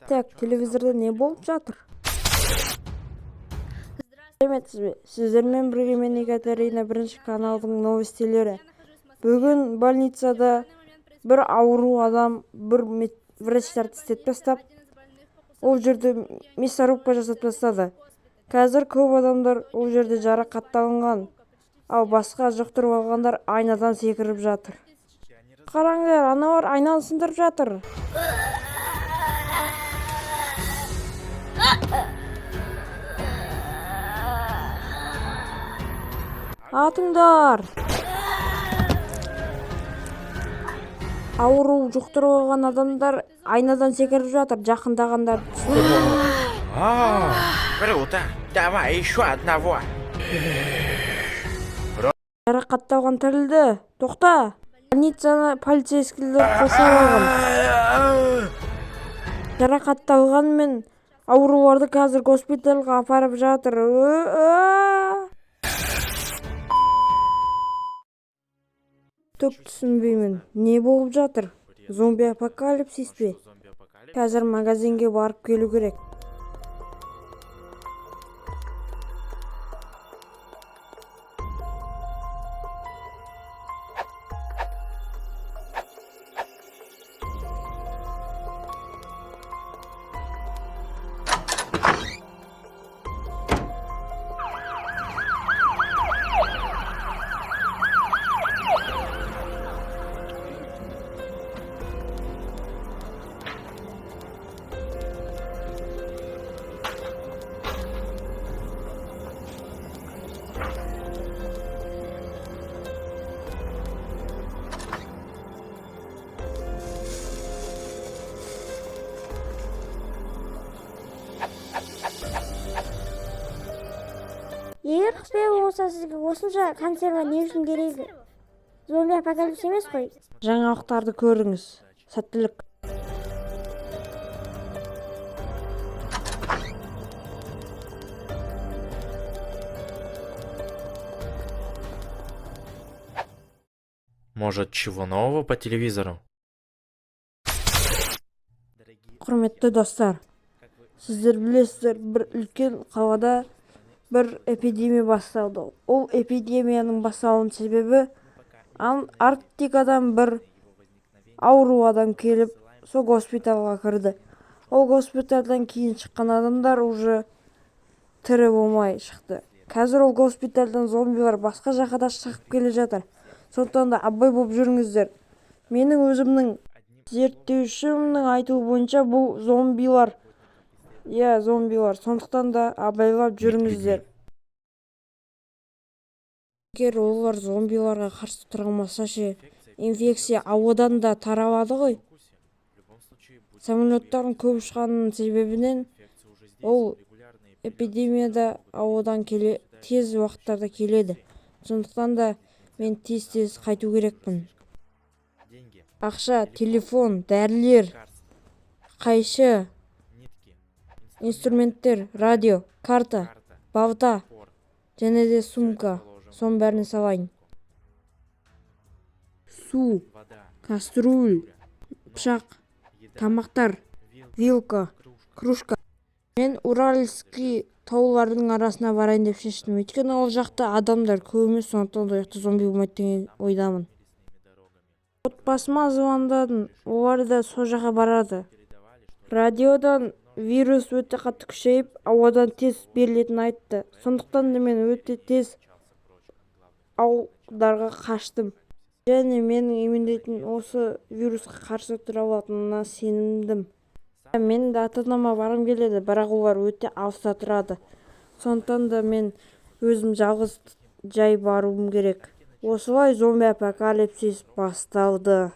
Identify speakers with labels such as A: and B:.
A: Так, телевизорда не болып жатыр? Сәлеметсіз бе? Сіздермен бірге мен, Екатерина, бірінші каналдың новостилері. Бүгін больницада бір ауру адам бір врачтарды істетіп тастап, ол жерде мясорубка жасап тастады. Қазір көп адамдар ол жерде жарақатталынған, ал басқа жұқтырып алғандар айнадан секіріп жатыр. Қараңдар, аналар айнаны сындырып жатыр. Атыңдар! Ауру жұқтырып алған адамдар айнадан секіріп жатыр, жақындағандар түсті.
B: О, круто! Давай еще одного.
A: Жарақатталған тірілді. Тоқта! Больницаны полицейскийлер қоршап алған. Жарақатталған мен ауруларды қазір госпитальға апарып жатыр. Түк түсінбеймін. Не болып жатыр? Зомби апокалипсис пе? Қазір магазинге барып келу керек.
C: Егер құпия болмаса, сізге осынша консерва не үшін керек? Зомби апокалипсис емес қой.
A: Жаңалықтарды көріңіз. Сәттілік.
B: Может, чего нового по телевизору?
A: Құрметті достар, сіздер білесіздер, бір үлкен қалада бір эпидемия басталды. Ол эпидемияның басталуының себебі Арктикадан бір ауру адам келіп, сол госпитальға кірді. Ол госпитальдан кейін шыққан адамдар уже тірі болмай шықты. Қазір ол госпитальдан зомбилар басқа жаққа да шығып келе жатыр. Сондықтан да абай болып жүріңіздер. Менің өзімнің зерттеушімнің айтуы бойынша, бұл зомбилар, иә, зомбилар. Сондықтан да абайлап жүріңіздер. Егер олар зомбиларға қарсы тұра алмаса ше? Инфекция ауадан да таралады ғой. Самолеттардың көп ұшқанының себебінен ол эпидемияда ауадан келе, тез уақыттарда келеді. Сондықтан да мен тез тез қайту керекпін. Ақша, телефон, дәрілер, қайшы, инструменттер, радио, карта, балта және де сумка. Соның бәрін салайын. Су, кастрюль, пышақ, тамақтар, вилка, кружка. Мен Уральский таулардың арасына барайын деп шештім, өйткені ол жақта адамдар көп емес, сондықтан да ол жақта зомби болмайды деген ойдамын. Отбасыма звондадым, олар да сол жаққа барады. Радиодан вирус өте қатты күшейіп, ауадан тез берілетінін айтты. Сондықтан да мен өте тез ауылдарға қаштым. Және менің иммунитетім осы вирусқа қарсы тұра алатынына сенімдім. Мен де ата анама барғым келеді, бірақ олар өте алыста тұрады. Сондықтан да мен өзім жалғыз жай баруым керек. Осылай зомби апокалипсис басталды.